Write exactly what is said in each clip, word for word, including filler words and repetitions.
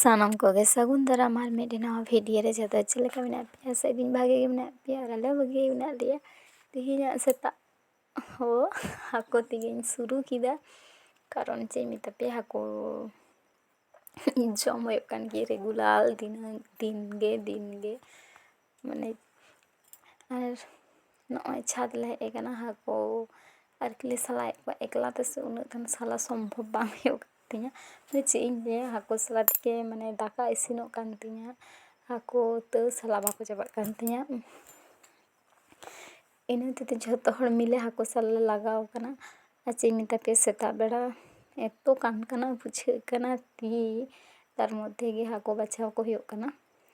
ᱥᱟᱱᱟᱢ ᱠᱚᱜᱮ ᱥᱟᱹᱜᱩᱱ ᱫᱟᱨᱟᱢ ᱟᱨ ᱢᱤᱫᱴᱮᱱ ᱱᱟᱣᱟ ᱵᱷᱤᱰᱤᱭᱳ ᱨᱮ᱾ ᱡᱚᱛᱚ ᱪᱮᱫ ᱞᱮᱠᱟ ᱢᱮᱱᱟᱜ ᱯᱮᱭᱟ? ᱥᱮ ᱟᱹᱰᱤ ᱵᱷᱟᱜᱮ ᱜᱮ ᱢᱮᱱᱟᱜ ᱯᱮᱭᱟ ᱟᱨ ᱟᱞᱮ ᱦᱚᱸ ᱵᱷᱟᱜᱮ ᱜᱮ ᱢᱮᱱᱟᱜ ᱞᱮᱭᱟ᱾ ᱛᱮᱦᱮᱧᱟᱜ ᱥᱮᱛᱟᱜ ᱦᱚᱸ ᱦᱟᱹᱠᱩ ᱛᱮᱜᱮᱧ ᱥᱩᱨᱩ ᱠᱮᱫᱟ, ᱠᱟᱨᱚᱱ ᱪᱮᱫ ᱤᱧ ᱢᱮᱛᱟ ᱯᱮᱭᱟ, ᱦᱟᱹᱠᱩ ᱡᱚᱢ ᱦᱩᱭᱩᱜ ᱠᱟᱱ ᱜᱮᱭᱟ ᱨᱮᱜᱩᱞᱟᱨ ᱫᱤᱱᱟᱹᱢ ᱫᱤᱱ ᱜᱮ, ᱫᱤᱱ ᱜᱮ, ᱢᱟᱱᱮ, ᱟᱨ ᱱᱚᱜᱼᱚᱭ ᱪᱷᱟᱫᱽ ᱞᱮ ᱦᱮᱡ ᱟᱠᱟᱱᱟ, ᱦᱟᱹᱠᱩ ᱟᱨᱠᱤ ᱞᱮ ᱥᱟᱞᱟᱭᱮᱫ ᱠᱚᱣᱟ᱾ ᱮᱠᱞᱟ ᱛᱮᱥᱮ ᱩᱱᱟᱹᱜ ᱜᱟᱱ ᱥᱟᱞᱟ ᱥᱚᱢᱵᱷᱚᱵ ᱵᱟᱝ ᱦᱩᱭᱩᱜ ᱠᱟᱱ ᱛᱤᱧᱟᱹ᱾ ᱢᱟᱱᱮ ᱪᱮᱫ ᱤᱧ ᱞᱟᱹᱭᱟ, ᱦᱟᱹᱠᱩ ᱥᱟᱞᱟ ᱛᱮᱜᱮ, ᱢᱟᱱᱮ, ᱫᱟᱠᱟ ᱤᱥᱤᱱᱚᱜ ᱠᱟᱱ ᱛᱤᱧᱟᱹ, ᱦᱟᱹᱠᱩ ᱛᱟᱹᱣ ᱥᱟᱞᱟ ᱵᱟᱠᱚ ᱪᱟᱵᱟᱜ ᱠᱟᱱ ᱛᱤᱧᱟᱹ᱾ ᱤᱱᱟᱹ ᱦᱚᱛᱮᱡ ᱛᱮ ᱡᱷᱚᱛᱚ ᱦᱚᱲ ᱢᱤᱞᱮ ᱦᱟᱹᱠᱩ ᱥᱟᱞᱟ ᱞᱮ ᱞᱟᱜᱟᱣ ᱠᱟᱱᱟ᱾ ᱟᱨ ᱪᱮᱫ ᱤᱧ ᱢᱮᱛᱟ ᱯᱮᱭᱟ, ᱥᱮᱛᱟᱜ ᱵᱮᱲᱟ ᱮᱛᱚ ᱠᱟᱱ ᱠᱟᱱᱟ, ᱵᱩᱡᱷᱟᱹᱜ ᱠᱟᱱᱟ ᱛᱤ, ᱛᱟᱨ ᱢᱚᱫᱽᱫᱷᱮ ᱜᱮ ᱦᱟᱹᱠᱩ ᱵᱟᱪᱷᱟᱣ ᱠᱚ ᱦᱩᱭᱩᱜ ᱠᱟᱱᱟ᱾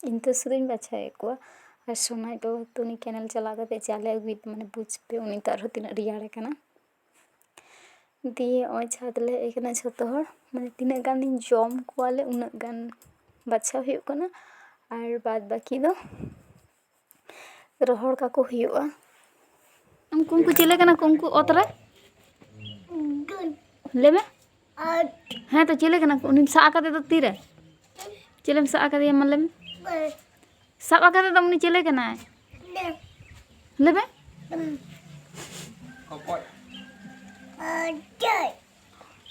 ᱤᱧ ᱛᱚ ᱥᱩᱫᱷᱩᱧ ᱵᱟᱪᱷᱟᱣᱮᱫ ᱠᱚᱣᱟ, ᱟᱨ ᱥᱳᱱᱟᱭ ᱵᱟᱹᱵᱩ ᱛᱚ ᱩᱱᱤ ᱠᱮᱱᱮᱞ ᱪᱟᱞᱟᱣ ᱠᱟᱛᱮ ᱡᱟᱞᱮ ᱟᱹᱜᱩᱭᱮᱫ, ᱢᱟᱱᱮ, ᱵᱩᱡᱽ ᱯᱮ, ᱩᱱᱤ ᱛᱚ ᱟᱨᱦᱚᱸ ᱛᱤᱱᱟᱹᱜ ᱨᱮᱭᱟᱲ ᱠᱟᱱᱟ᱾ ᱫᱤᱭᱮ ᱱᱚᱜᱼᱚᱭ ᱪᱷᱟᱫᱽ ᱞᱮ ᱦᱮᱡ ᱠᱟᱱᱟ ᱡᱷᱚᱛᱚ ᱦᱚᱲ, ᱢᱟᱱᱮ, ᱛᱤᱱᱟᱹᱜ ᱜᱟᱱ ᱞᱤᱧ ᱡᱚᱢ ᱠᱚᱣᱟᱞᱮ, ᱩᱱᱟᱹᱜ ᱜᱟᱱ ᱵᱟᱪᱷᱟᱣ ᱦᱩᱭᱩᱜ ᱠᱟᱱᱟ, ᱟᱨ ᱵᱟᱫ ᱵᱟᱹᱠᱤ ᱫᱚ ᱨᱚᱦᱚᱲ ᱠᱟᱠᱚ ᱦᱩᱭᱩᱜᱼᱟ᱾ ᱩᱱᱠᱩ, ᱩᱱᱠᱩ ᱪᱤᱞᱤ ᱠᱟᱱᱟ ᱠᱚ, ᱩᱱᱠᱩ ᱚᱛ ᱨᱮ? ᱞᱟᱹᱭ ᱢᱮ᱾ ᱦᱮᱸ ᱛᱚ, ᱪᱤᱞᱤ ᱠᱟᱱᱟ ᱠᱚ? ᱩᱱᱤᱢ ᱥᱟᱵ ᱟᱠᱟᱫᱮ ᱫᱚ ᱛᱤᱨᱮ? ᱪᱤᱞᱤᱢ ᱥᱟᱵ ᱟᱠᱟᱫᱮᱭᱟ, ᱢᱟ ᱞᱟᱹᱭ ᱢᱮ᱾ ᱥᱟᱵ ᱟᱠᱟᱫᱮ ᱫᱚ ᱩᱱᱤ ᱪᱤᱞᱤ ᱠᱟᱱᱟᱭ? ᱞᱟᱹᱭ ᱢᱮ᱾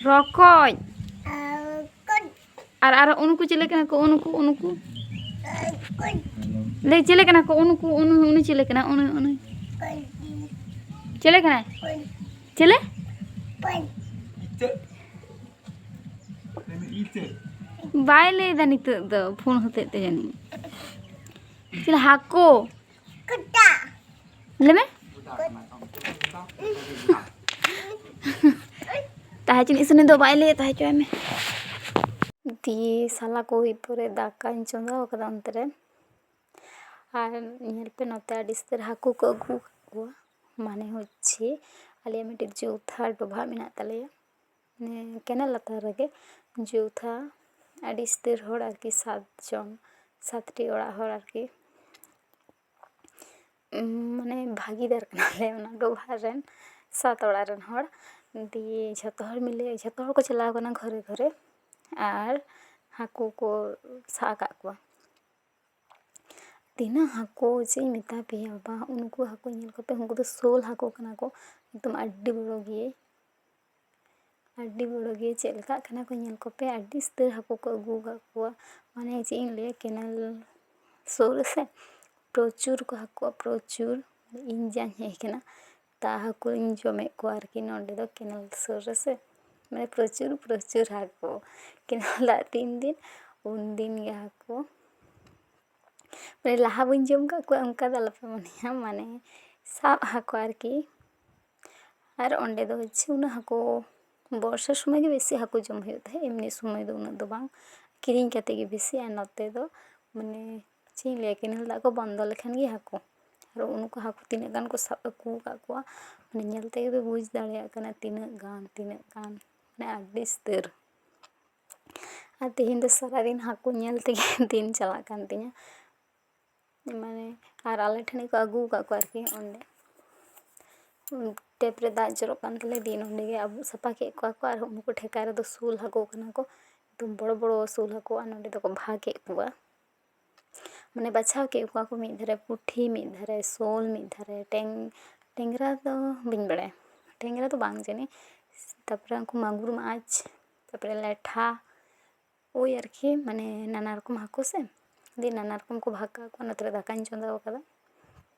ᱨᱚᱠᱚᱡ᱾ ᱟᱨ, ᱟᱨ ᱩᱱᱠᱩ ᱪᱤᱞᱤ ᱠᱟᱱᱟ ᱠᱚ? ᱩᱱᱠᱩ, ᱩᱱᱠᱩ᱾ ᱞᱟᱹᱭ, ᱪᱤᱞᱤ ᱠᱟᱱᱟ ᱠᱚ? ᱩᱱᱠᱩ, ᱩᱱᱩ, ᱩᱱᱩ ᱪᱤᱞᱤ ᱠᱟᱱᱟ? ᱩᱱᱩ, ᱩᱱᱩ᱾ ᱪᱤᱞᱤ ᱠᱟᱱᱟᱭ? ᱪᱤᱞᱤ? ᱵᱟᱭ ᱞᱟᱹᱭᱫᱟ ᱱᱤᱛᱚᱜ ᱫᱚ, ᱯᱷᱳᱱ ᱦᱚᱛᱮᱡ ᱛᱮ ᱡᱟᱹᱱᱤᱡ᱾ ᱪᱤᱞᱤ ᱦᱟᱹᱠᱩ? ᱞᱟᱹᱭ ᱢᱮ᱾ ᱛᱟᱦᱮᱸ ᱦᱚᱪᱚᱱᱤᱡ ᱥᱮ, ᱩᱱᱤ ᱫᱚ ᱵᱟᱭ ᱞᱟᱹᱭᱟ, ᱛᱟᱦᱮᱸ ᱦᱚᱪᱚᱣᱟᱭ ᱢᱮ᱾ ᱫᱤᱭᱮ ᱥᱟᱞᱟ ᱠᱚ ᱦᱩᱭ ᱯᱚᱨᱮ ᱫᱟᱠᱟᱧ ᱪᱚᱸᱫᱟ ᱟᱠᱟᱫᱟ ᱚᱱᱛᱮ ᱨᱮ᱾ ᱟᱨ ᱧᱮᱞ ᱯᱮ, ᱱᱚᱛᱮ ᱟᱹᱰᱤ ᱩᱥᱛᱟᱹᱨ ᱦᱟᱹᱠᱩ ᱠᱚ ᱟᱹᱜᱩ ᱟᱠᱟᱫ ᱠᱚᱣᱟ᱾ ᱢᱟᱱᱮ ᱦᱚᱪᱪᱷᱮ, ᱟᱞᱮᱭᱟᱜ ᱢᱤᱫᱴᱤᱡ ᱪᱳᱣᱛᱷᱟ ᱰᱚᱵᱷᱟᱜ ᱢᱮᱱᱟᱜ ᱛᱟᱞᱮᱭᱟ, ᱢᱟᱱᱮ ᱠᱮᱱᱮᱞ ᱞᱟᱛᱟᱨ ᱨᱮᱜᱮ ᱪᱳᱣᱛᱷᱟ᱾ ᱟᱹᱰᱤ ᱩᱥᱛᱟᱹᱨ ᱦᱚᱲ ᱟᱨᱠᱤ, ᱥᱟᱛ ᱡᱚᱱ, ᱥᱟᱛᱴᱤ ᱚᱲᱟᱜ ᱦᱚᱲ ᱟᱨᱠᱤ᱾ ᱩᱸ, ᱢᱟᱱᱮ ᱵᱷᱟᱹᱜᱤᱫᱟᱨ ᱠᱟᱱᱟᱞᱮ ᱚᱱᱟ ᱰᱚᱵᱷᱟᱜ ᱨᱮᱱ, ᱥᱟᱛ ᱚᱲᱟᱜ ᱨᱮᱱ ᱦᱚᱲ᱾ ᱫᱤᱭᱮ ᱡᱷᱚᱛᱚ ᱦᱚᱲ ᱢᱤᱞᱮ, ᱡᱷᱚᱛᱚ ᱦᱚᱲ ᱠᱚ ᱪᱟᱞᱟᱣ ᱠᱟᱱᱟ ᱜᱷᱚᱨᱮ ᱜᱷᱚᱨᱮ᱾ ᱟᱨ ᱦᱟᱹᱠᱩ ᱠᱚ ᱥᱟᱵ ᱟᱠᱟᱫ ᱠᱚᱣᱟ᱾ ᱛᱤᱱᱟᱹᱜ ᱦᱟᱹᱠᱩ ᱪᱮᱫ ᱤᱧ ᱢᱮᱛᱟ ᱯᱮᱭᱟ ᱵᱟᱵᱟ, ᱩᱱᱠᱩ ᱦᱟᱹᱠᱩ ᱧᱮᱞ ᱠᱚᱯᱮ, ᱩᱱᱠᱩ ᱫᱚ ᱥᱳᱞ ᱦᱟᱹᱠᱩ ᱠᱟᱱᱟ ᱠᱚ, ᱮᱠᱫᱚᱢ ᱟᱹᱰᱤ ᱵᱚᱲᱚ ᱜᱮ, ᱟᱹᱰᱤ ᱵᱚᱲᱚ ᱜᱮ᱾ ᱪᱮᱫ ᱞᱮᱠᱟᱜ ᱠᱟᱱᱟ ᱠᱚ ᱧᱮᱞ ᱠᱚᱯᱮ, ᱟᱹᱰᱤ ᱩᱥᱛᱟᱹᱨ ᱦᱟᱹᱠᱩ ᱠᱚ ᱟᱹᱜᱩ ᱟᱠᱟᱫ ᱠᱚᱣᱟ᱾ ᱢᱟᱱᱮ ᱪᱮᱫ ᱤᱧ ᱞᱟᱹᱭᱟ, ᱠᱮᱱᱮᱞ ᱥᱩᱨ ᱨᱮᱥᱮ ᱯᱨᱚᱪᱩᱨ ᱠᱚ ᱦᱟᱹᱠᱩᱜᱼᱟ, ᱯᱨᱚᱪᱩᱨ᱾ ᱤᱧ ᱡᱟᱧ ᱦᱮᱡ ᱠᱟᱱᱟ, ᱛᱟ ᱦᱟᱹᱠᱩᱧ ᱡᱚᱢᱮᱫ ᱠᱚᱣᱟ ᱟᱨᱠᱤ ᱱᱚᱸᱰᱮ ᱫᱚ ᱠᱮᱱᱮᱞ ᱥᱩᱨ ᱨᱮᱥᱮ, ᱢᱟᱱᱮ ᱯᱨᱚᱪᱩᱨ ᱯᱨᱚᱪᱩᱨ ᱦᱟᱹᱠᱩ᱾ ᱠᱮᱱᱮᱞ ᱫᱟᱜ ᱛᱤᱱ ᱫᱤᱱ, ᱩᱱ ᱫᱤᱱ ᱜᱮ ᱦᱟᱹᱠᱩ᱾ ᱢᱟᱱᱮ ᱞᱟᱦᱟ ᱵᱟᱹᱧ ᱡᱚᱢ ᱠᱟᱜ ᱠᱚᱣᱟ ᱚᱱᱠᱟ ᱫᱚ ᱟᱞᱚᱯᱮ ᱢᱚᱱᱮᱭᱟ, ᱢᱟᱱᱮ ᱥᱟᱵ ᱦᱟᱹᱠᱩ ᱟᱨᱠᱤ᱾ ᱟᱨ ᱚᱸᱰᱮ ᱫᱚ ᱦᱚᱪᱪᱷᱮ ᱩᱱᱟᱹᱜ ᱦᱟᱹᱠᱩ, ᱵᱚᱨᱥᱟ ᱥᱚᱢᱚᱭ ᱜᱮ ᱵᱮᱥᱤ ᱦᱟᱹᱠᱩ ᱡᱚᱢ ᱦᱩᱭᱩᱜ ᱛᱟᱦᱮᱸᱫ, ᱮᱢᱱᱤ ᱥᱚᱢᱚᱭ ᱫᱚ ᱩᱱᱟᱹᱜ ᱫᱚ ᱵᱟᱝ, ᱠᱤᱨᱤᱧ ᱠᱟᱛᱮ ᱜᱮ ᱵᱮᱥᱤ᱾ ᱟᱨ ᱱᱚᱛᱮ ᱫᱚ ᱢᱟᱱᱮ ᱪᱮᱫ ᱤᱧ ᱞᱟᱹᱭᱟ, ᱠᱮᱱᱮᱞ ᱫᱟᱜ ᱠᱚ ᱵᱚᱱᱫᱚ ᱞᱮᱠᱷᱟᱱ ᱜᱮ ᱦᱟᱹᱠᱩ᱾ ᱟᱨ ᱩᱱᱠᱩ ᱦᱟᱹᱠᱩ ᱛᱤᱱᱟᱹᱜ ᱜᱟᱱ ᱠᱚ ᱥᱟᱵ ᱟᱹᱜᱩ ᱟᱠᱟᱫ ᱠᱚᱣᱟ, ᱢᱟᱱᱮ ᱧᱮᱞ ᱛᱮᱜᱮ ᱯᱮ ᱵᱩᱡᱽ ᱫᱟᱲᱮᱭᱟᱜ ᱠᱟᱱᱟ ᱛᱤᱱᱟᱹᱜ ᱜᱟᱱ, ᱛᱤᱱᱟᱹᱜ ᱜᱟᱱ, ᱢᱟᱱᱮ ᱟᱹᱰᱤ ᱩᱥᱛᱟᱹᱨ᱾ ᱟᱨ ᱛᱮᱦᱮᱧ ᱫᱚ ᱥᱟᱨᱟᱫᱤᱱ ᱦᱟᱹᱠᱩ ᱧᱮᱞ ᱛᱮᱜᱮ ᱫᱤᱱ ᱪᱟᱞᱟᱜ ᱠᱟᱱ ᱛᱤᱧᱟᱹ, ᱢᱟᱱᱮ᱾ ᱟᱨ ᱟᱞᱮ ᱴᱷᱮᱱ ᱜᱮᱠᱚ ᱟᱹᱜᱩ ᱟᱠᱟᱫ ᱠᱚᱣᱟ ᱟᱨᱠᱤ ᱚᱸᱰᱮ᱾ ᱴᱮᱯ ᱨᱮ ᱫᱟᱜ ᱡᱚᱨᱚᱜ ᱠᱟᱱ ᱛᱟᱞᱮ, ᱫᱤᱱ ᱚᱸᱰᱮ ᱜᱮ ᱟᱵᱩᱜ ᱥᱟᱯᱷᱟ ᱠᱮᱫ ᱠᱚᱣᱟ ᱠᱚ᱾ ᱟᱨ ᱩᱱᱠᱩ ᱴᱷᱮᱠᱟ ᱨᱮᱫᱚ ᱥᱳᱞ ᱦᱟᱹᱠᱩ ᱠᱟᱱᱟ ᱠᱚ, ᱮᱠᱫᱚᱢ ᱵᱚᱲᱚ ᱵᱚᱲᱚ ᱥᱳᱞ ᱦᱟᱹᱠᱩ᱾ ᱟᱨ ᱱᱚᱸᱰᱮ ᱫᱚᱠᱚ ᱵᱷᱟᱜ ᱠᱮᱫ ᱠᱚᱣᱟ, ᱢᱟᱱᱮ ᱵᱟᱪᱷᱟᱣ ᱠᱮᱫ ᱠᱚᱣᱟ ᱠᱚ, ᱢᱤᱫ ᱫᱷᱟᱨᱮ ᱯᱩᱴᱷᱤ, ᱢᱤᱫ ᱫᱷᱟᱨᱮ ᱥᱳᱞ, ᱢᱤᱫ ᱫᱷᱟᱨᱮ ᱴᱮᱝ-, ᱴᱮᱝᱨᱟ ᱫᱚ ᱵᱟᱹᱧ ᱵᱟᱲᱟᱭᱟ, ᱴᱮᱝᱨᱟ ᱫᱚ ᱵᱟᱝ ᱡᱟᱹᱱᱤᱡ, ᱛᱟᱨᱯᱚᱨᱮ ᱩᱱᱠᱩ ᱢᱟᱜᱩᱨ ᱢᱟᱪᱷ, ᱛᱟᱨᱯᱚᱨᱮ ᱞᱮᱴᱷᱟ, ᱳᱭ ᱟᱨᱠᱤ, ᱢᱟᱱᱮ ᱱᱟᱱᱟ ᱨᱚᱠᱚᱢ ᱦᱟᱹᱠᱩ ᱥᱮ, ᱫᱤᱭᱮ ᱱᱟᱱᱟ ᱨᱚᱠᱚᱢ ᱠᱚ ᱵᱷᱟᱜ ᱠᱟᱜ ᱠᱚᱣᱟ᱾ ᱱᱚᱛᱮ ᱨᱮ ᱫᱟᱠᱟᱧ ᱪᱚᱸᱫᱟ ᱟᱠᱟᱫᱟ,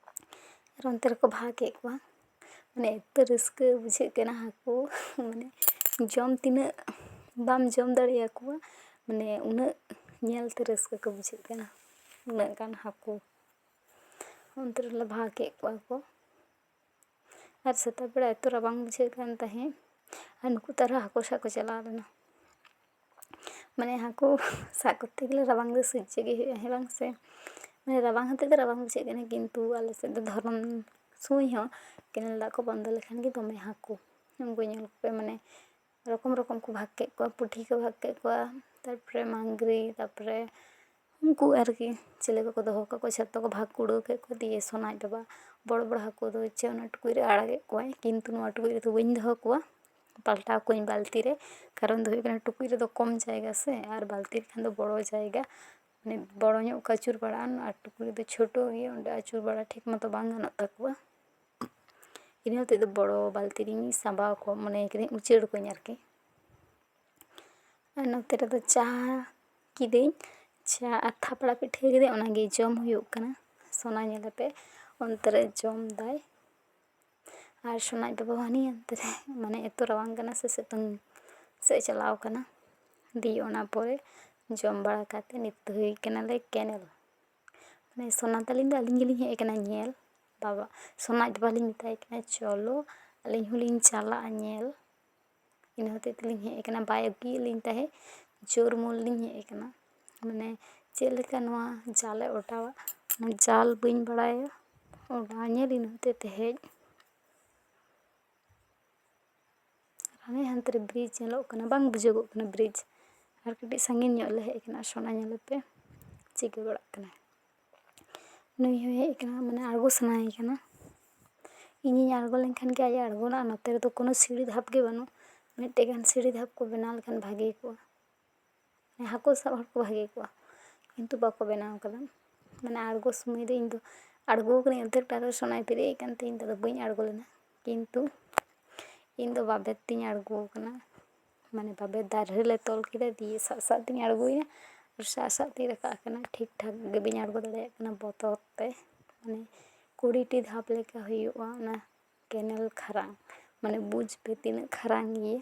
ᱟᱨ ᱚᱱᱛᱮ ᱨᱮᱠᱚ ᱵᱷᱟᱜ ᱠᱮᱫ ᱠᱚᱣᱟ᱾ ᱢᱟᱱᱮ ᱮᱛᱚ ᱨᱟᱹᱥᱠᱟᱹ ᱵᱩᱡᱷᱟᱹᱜ ᱠᱟᱱᱟ ᱦᱟᱹᱠᱩ, ᱢᱟᱱᱮ ᱡᱚᱢ ᱛᱤᱱᱟᱹᱜ ᱵᱟᱢ ᱡᱚᱢ ᱫᱟᱲᱮᱭᱟᱠᱚᱣᱟ, ᱢᱟᱱᱮ ᱩᱱᱟᱹᱜ ᱧᱮᱞᱛᱮ ᱨᱟᱹᱥᱠᱟᱹ ᱠᱚ ᱵᱩᱡᱷᱟᱹᱜ ᱠᱟᱱᱟ, ᱩᱱᱟᱹᱜ ᱜᱟᱱ ᱦᱟᱹᱠᱩ᱾ ᱚᱱᱛᱮ ᱨᱮᱞᱮ ᱵᱷᱟᱜ ᱠᱮᱫ ᱠᱚᱣᱟ ᱠᱚ᱾ ᱟᱨ ᱥᱮᱛᱟᱜ ᱵᱮᱲᱟ ᱮᱛᱚ ᱨᱟᱵᱟᱝ ᱵᱩᱡᱷᱟᱹᱜ ᱠᱟᱱ ᱛᱟᱦᱮᱸᱫ, ᱟᱨ ᱱᱩᱠᱩ ᱛᱟᱨᱟ ᱦᱟᱹᱠᱩ ᱥᱟᱵ ᱠᱚ ᱪᱟᱞᱟᱣ ᱞᱮᱱᱟ᱾ ᱢᱟᱱᱮ ᱦᱟᱹᱠᱩ ᱥᱟᱵ ᱠᱚᱨᱛᱮ ᱜᱮᱞᱮ ᱨᱟᱵᱟᱝ ᱫᱚ ᱥᱚᱡᱡᱚ ᱜᱮ ᱦᱩᱭᱩᱜᱼᱟ, ᱦᱮᱸ ᱵᱟᱝ ᱥᱮ? ᱢᱟᱱᱮ ᱨᱟᱵᱟᱝ ᱦᱚᱛᱮᱡ ᱛᱮ ᱨᱟᱵᱟᱝ ᱵᱩᱡᱷᱟᱹᱜ ᱠᱟᱱᱟ, ᱠᱤᱱᱛᱩ ᱟᱞᱮ ᱥᱮᱫ ᱫᱚ ᱫᱷᱚᱨᱚᱱ ᱥᱚᱢᱚᱭ ᱦᱚᱸ ᱠᱮᱱᱮᱞ ᱫᱟᱜ ᱠᱚ ᱵᱚᱱᱫᱚ ᱞᱮᱠᱷᱟᱱ ᱜᱮ ᱫᱚᱢᱮ ᱦᱟᱹᱠᱩ᱾ ᱩᱱᱠᱩ ᱧᱮᱞ ᱠᱚᱯᱮ, ᱢᱟᱱᱮ ᱨᱚᱠᱚᱢ ᱨᱚᱠᱚᱢ ᱠᱚ ᱵᱷᱟᱜᱽ ᱠᱮᱫ ᱠᱚᱣᱟ, ᱯᱩᱴᱷᱤ ᱠᱚ ᱵᱷᱟᱜᱽ ᱠᱮᱫ ᱠᱚᱣᱟ, ᱛᱟᱨᱯᱚᱨᱮ ᱢᱟᱝᱜᱽᱨᱤ, ᱛᱟᱨᱯᱚᱨᱮ ᱩᱱᱠᱩ ᱟᱨᱠᱤ ᱪᱤᱞᱤ ᱠᱚᱠᱚ ᱫᱚᱦᱚ ᱠᱟᱠᱚ, ᱡᱷᱚᱛᱚ ᱠᱚ ᱵᱷᱟᱜᱽ ᱠᱩᱲᱟᱹᱣ ᱠᱮᱫ ᱠᱚᱣᱟ᱾ ᱫᱤᱭᱮ ᱥᱚᱱᱟᱡ ᱵᱟᱵᱟ ᱵᱚᱲᱚ ᱵᱚᱲᱚ ᱦᱟᱹᱠᱩ ᱫᱚ ᱪᱮᱫ ᱚᱱᱟ ᱴᱩᱠᱩᱡ ᱨᱮ ᱟᱲᱟᱜᱮᱫ ᱠᱚᱣᱟᱭ, ᱠᱤᱱᱛᱩ ᱱᱚᱣᱟ ᱴᱩᱠᱩᱡ ᱨᱮᱫᱚ ᱵᱟᱹᱧ ᱫᱚᱦᱚ ᱠᱚᱣᱟ, ᱯᱟᱞᱴᱟᱣ ᱠᱚᱣᱟᱹᱧ ᱵᱟᱹᱞᱛᱤ ᱨᱮ᱾ ᱠᱟᱨᱚᱱ ᱫᱚ ᱦᱩᱭᱩᱜ ᱠᱟᱱᱟ, ᱴᱩᱠᱩᱡ ᱨᱮᱫᱚ ᱠᱚᱢ ᱡᱟᱭᱜᱟ ᱥᱮ, ᱟᱨ ᱵᱟᱹᱞᱛᱤ ᱨᱮᱠᱷᱟᱱ ᱫᱚ ᱵᱚᱲᱚ ᱡᱟᱭᱜᱟ, ᱢᱟᱱᱮ ᱵᱚᱲᱚ ᱧᱚᱜ ᱠᱚ ᱟᱹᱪᱩᱨ ᱵᱟᱲᱟᱜᱼᱟ, ᱟᱨ ᱴᱩᱠᱩᱡ ᱨᱮᱫᱚ ᱪᱷᱳᱴᱳ ᱜᱮᱭᱟ, ᱚᱸᱰᱮ ᱟᱹᱪᱩᱨ ᱵᱟᱲᱟ ᱴᱷᱤᱠ ᱢᱚᱛᱚ ᱵᱟᱝ ᱜᱟᱱᱚᱜ ᱛᱟᱠᱚᱣᱟ᱾ ᱤᱱᱟᱹ ᱦᱚᱛᱮᱡ ᱫᱚ ᱵᱚᱲᱚ ᱵᱟᱹᱞᱛᱤ ᱨᱤᱧ ᱥᱟᱸᱵᱟᱣ ᱠᱚᱣᱟ, ᱢᱚᱱᱮ ᱠᱤᱫᱟᱹᱧ ᱩᱪᱟᱹᱲ ᱠᱚᱣᱟᱹᱧ ᱟᱨᱠᱤ᱾ ᱟᱨ ᱱᱚᱛᱮ ᱨᱮᱫᱚ ᱪᱟ ᱠᱤᱫᱟᱹᱧ, ᱪᱟ ᱟᱨ ᱛᱷᱟᱯᱲᱟ ᱯᱤᱴᱷᱟᱹ ᱠᱤᱫᱟᱹᱧ, ᱚᱱᱟᱜᱮ ᱡᱚᱢ ᱦᱩᱭᱩᱜ ᱠᱟᱱᱟ᱾ ᱥᱳᱱᱟ ᱧᱮᱞᱮᱯᱮ ᱚᱱᱛᱮ ᱨᱮ ᱡᱚᱢ ᱫᱟᱭ, ᱟᱨ ᱥᱳᱱᱟᱡ ᱵᱟᱵᱟ ᱦᱚᱸ ᱦᱟᱹᱱᱤ ᱦᱟᱱᱛᱮ ᱨᱮ, ᱢᱟᱱᱮ ᱮᱛᱚ ᱨᱟᱵᱟᱝ ᱠᱟᱱᱟ ᱥᱮ, ᱥᱤᱛᱩᱝ ᱥᱮᱫ ᱪᱟᱞᱟᱣ ᱠᱟᱱᱟ᱾ ᱫᱤᱭᱮ ᱚᱱᱟ ᱯᱚᱨᱮ ᱡᱚᱢ ᱵᱟᱲᱟ ᱠᱟᱛᱮ ᱱᱤᱛ ᱫᱚ ᱦᱩᱭ ᱠᱟᱱᱟᱞᱮ ᱠᱮᱱᱮᱞ᱾ ᱢᱟᱱᱮ ᱥᱳᱱᱟ ᱛᱟᱹᱞᱤᱧ ᱫᱚ ᱟᱹᱞᱤᱧ ᱜᱮᱞᱤᱧ ᱦᱮᱡ ᱟᱠᱟᱱᱟ ᱧᱮᱞ᱾ ᱵᱟᱵᱟ, ᱥᱳᱱᱟᱡ ᱵᱟᱵᱟ ᱞᱤᱧ ᱢᱮᱛᱟᱭ ᱠᱟᱱᱟ, "ᱪᱚᱞᱚ, ᱟᱹᱞᱤᱧ ᱦᱚᱸᱞᱤᱧ ᱪᱟᱞᱟᱜᱼᱟ ᱧᱮᱞ᱾" ᱤᱱᱟᱹ ᱦᱚᱛᱮᱡ ᱛᱮᱞᱤᱧ ᱦᱮᱡ ᱟᱠᱟᱱᱟ, ᱵᱟᱭ ᱟᱹᱜᱩᱭᱮᱫ ᱞᱤᱧ ᱛᱟᱦᱮᱸᱫ, ᱡᱳᱨ ᱢᱳᱨ ᱞᱤᱧ ᱦᱮᱡ ᱟᱠᱟᱱᱟ᱾ ᱢᱟᱱᱮ ᱪᱮᱫ ᱞᱮᱠᱟ ᱱᱚᱣᱟ ᱡᱟᱞᱮ ᱚᱰᱟᱣᱟ, ᱚᱱᱟ ᱡᱟᱞ ᱵᱟᱹᱧ ᱵᱟᱲᱟᱭᱟ ᱚᱰᱟᱣ ᱧᱮᱞ, ᱤᱱᱟᱹ ᱦᱚᱛᱮᱡ ᱛᱮ ᱦᱮᱡ᱾ ᱦᱟᱱᱮ ᱦᱟᱱᱛᱮ ᱨᱮ ᱵᱨᱤᱡᱽ ᱧᱮᱞᱚᱜ ᱠᱟᱱᱟ, ᱵᱟᱝ ᱵᱩᱡᱷᱟᱹᱜᱚᱜ ᱠᱟᱱᱟ ᱵᱨᱤᱡᱽ᱾ ᱟᱨ ᱠᱟᱹᱴᱤᱡ ᱥᱟᱺᱜᱤᱧ ᱧᱚᱜ ᱞᱮ ᱦᱮᱡ ᱟᱠᱟᱱᱟ, ᱥᱳᱱᱟ ᱧᱮᱞ ᱯᱮ ᱪᱤᱠᱟᱹ ᱵᱟᱲᱟᱜ ᱠᱟᱱᱟᱭ᱾ ᱱᱩᱭ ᱦᱚᱸᱭ ᱦᱮᱡ ᱟᱠᱟᱱᱟ, ᱢᱟᱱᱮ ᱟᱬᱜᱚ ᱥᱟᱱᱟᱭᱮ ᱠᱟᱱᱟ᱾ ᱤᱧᱤᱧ ᱟᱬᱜᱚ ᱞᱮᱱᱠᱷᱟᱱ ᱜᱮ ᱟᱡ ᱮ ᱟᱬᱜᱚᱱᱟ᱾ ᱟᱨ ᱱᱚᱛᱮ ᱨᱮᱫᱚ ᱠᱳᱱᱳ ᱥᱤᱲᱤ ᱫᱷᱟᱯ ᱜᱮ ᱵᱟᱹᱱᱩᱜ᱾ ᱢᱤᱫᱴᱮᱡ ᱜᱟᱱ ᱥᱤᱲᱤ ᱫᱷᱟᱯ ᱠᱚ ᱵᱮᱱᱟᱣ ᱞᱮᱠᱷᱟᱱ ᱵᱷᱟᱜᱮ ᱠᱚᱜᱼᱟ᱾ ᱦᱟᱹᱠᱩ ᱥᱟᱵ ᱦᱚᱲ ᱠᱚ ᱵᱷᱟᱜᱮ ᱠᱚᱜᱼᱟ, ᱠᱤᱱᱛᱩ ᱵᱟᱠᱚ ᱵᱮᱱᱟᱣ ᱠᱟᱫᱟ᱾ ᱢᱟᱱᱮ ᱟᱬᱜᱚ ᱥᱚᱢᱚᱭ ᱫᱚ ᱤᱧ ᱫᱚ ᱟᱬᱜᱚ ᱠᱟᱹᱱᱟᱹᱧ, ᱚᱫᱷᱮᱠ ᱴᱟ ᱨᱮ ᱥᱳᱱᱟᱭ ᱯᱮᱨᱮᱡ ᱟᱠᱟᱱ ᱛᱤᱧ, ᱤᱧ ᱫᱚ ᱵᱟᱹᱧ ᱟᱬᱜᱚ ᱞᱮᱱᱟ᱾ ᱠᱤᱱᱛᱩ ᱤᱧ ᱫᱚ ᱵᱟᱵᱮᱨ ᱛᱤᱧ ᱟᱬᱜᱚ ᱠᱟᱱᱟ, ᱢᱟᱱᱮ ᱵᱟᱵᱮᱨ ᱫᱟᱨᱮ ᱨᱮᱞᱮ ᱛᱚᱞ ᱠᱮᱫᱟ, ᱫᱤᱭᱮ ᱥᱟᱵ ᱥᱟᱵ ᱛᱤᱧ ᱟᱬᱜᱚᱭᱮᱱᱟ ᱟᱨ ᱥᱟᱵ ᱥᱟᱵ ᱛᱤᱧ ᱨᱟᱠᱟᱵ ᱟᱠᱟᱱᱟ᱾ ᱴᱷᱤᱠ ᱴᱷᱟᱠ ᱜᱮ ᱵᱟᱹᱧ ᱟᱬᱜᱚ ᱫᱟᱲᱮᱭᱟᱜ ᱠᱟᱱᱟ ᱵᱚᱛᱚᱨ ᱛᱮ᱾ ᱢᱟᱱᱮ ᱠᱩᱲᱤᱴᱤ ᱫᱷᱟᱯ ᱞᱮᱠᱟ ᱦᱩᱭᱩᱜᱼᱟ ᱚᱱᱟ ᱠᱮᱱᱮᱞ ᱠᱷᱟᱨᱟᱝ, ᱢᱟᱱᱮ ᱵᱩᱡᱽ ᱯᱮ ᱛᱤᱱᱟᱹᱜ ᱠᱷᱟᱨᱟᱝ ᱜᱮᱭᱟ᱾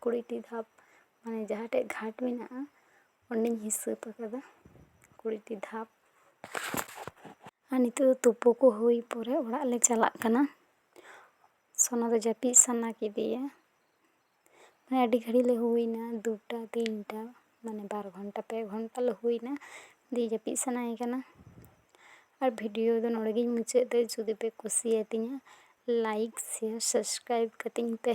ᱠᱩᱲᱤᱴᱤ ᱫᱷᱟᱯ, ᱢᱟᱱᱮ ᱡᱟᱦᱟᱸ ᱴᱷᱮᱡ ᱜᱷᱟᱴ ᱢᱮᱱᱟᱜᱼᱟ, ᱚᱸᱰᱮᱧ ᱦᱤᱥᱟᱹᱵ ᱟᱠᱟᱫᱟ, ᱠᱩᱲᱤᱴᱤ ᱫᱷᱟᱯ᱾ ᱟᱨ ᱱᱤᱛᱚᱜ ᱫᱚ ᱛᱩᱯᱩ ᱠᱚ ᱦᱩᱭ ᱯᱚᱨᱮ ᱚᱲᱟᱜ ᱞᱮ ᱪᱟᱞᱟᱜ ᱠᱟᱱᱟ᱾ ᱥᱳᱱᱟ ᱫᱚ ᱡᱟᱹᱯᱤᱫ ᱥᱟᱱᱟ ᱠᱮᱫᱮᱭᱟ, ᱢᱟᱱᱮ ᱟᱹᱰᱤ ᱜᱷᱟᱹᱲᱤᱡ ᱞᱮ ᱦᱩᱭᱱᱟ, ᱫᱩᱴᱟ ᱛᱤᱱᱴᱟ, ᱢᱟᱱᱮ ᱵᱟᱨ ᱜᱷᱚᱱᱴᱟ ᱯᱮ ᱜᱷᱚᱱᱴᱟ ᱞᱮ ᱦᱩᱭᱱᱟ, ᱫᱤᱭᱮ ᱡᱟᱹᱯᱤᱫ ᱥᱟᱱᱟᱭᱮ ᱠᱟᱱᱟ᱾ ᱟᱨ ᱵᱷᱤᱰᱤᱭᱳ ᱫᱚ ᱱᱚᱰᱮ ᱜᱤᱧ ᱢᱩᱪᱟᱹᱫ ᱮᱫᱟ᱾ ᱡᱩᱫᱤ ᱯᱮ ᱠᱩᱥᱤᱭᱟᱛᱤᱧᱟ, ᱞᱟᱭᱤᱠ, ᱥᱮᱭᱟᱨ, ᱥᱟᱵᱥᱠᱨᱟᱭᱤᱵ ᱠᱟᱹᱛᱤᱧ ᱯᱮ᱾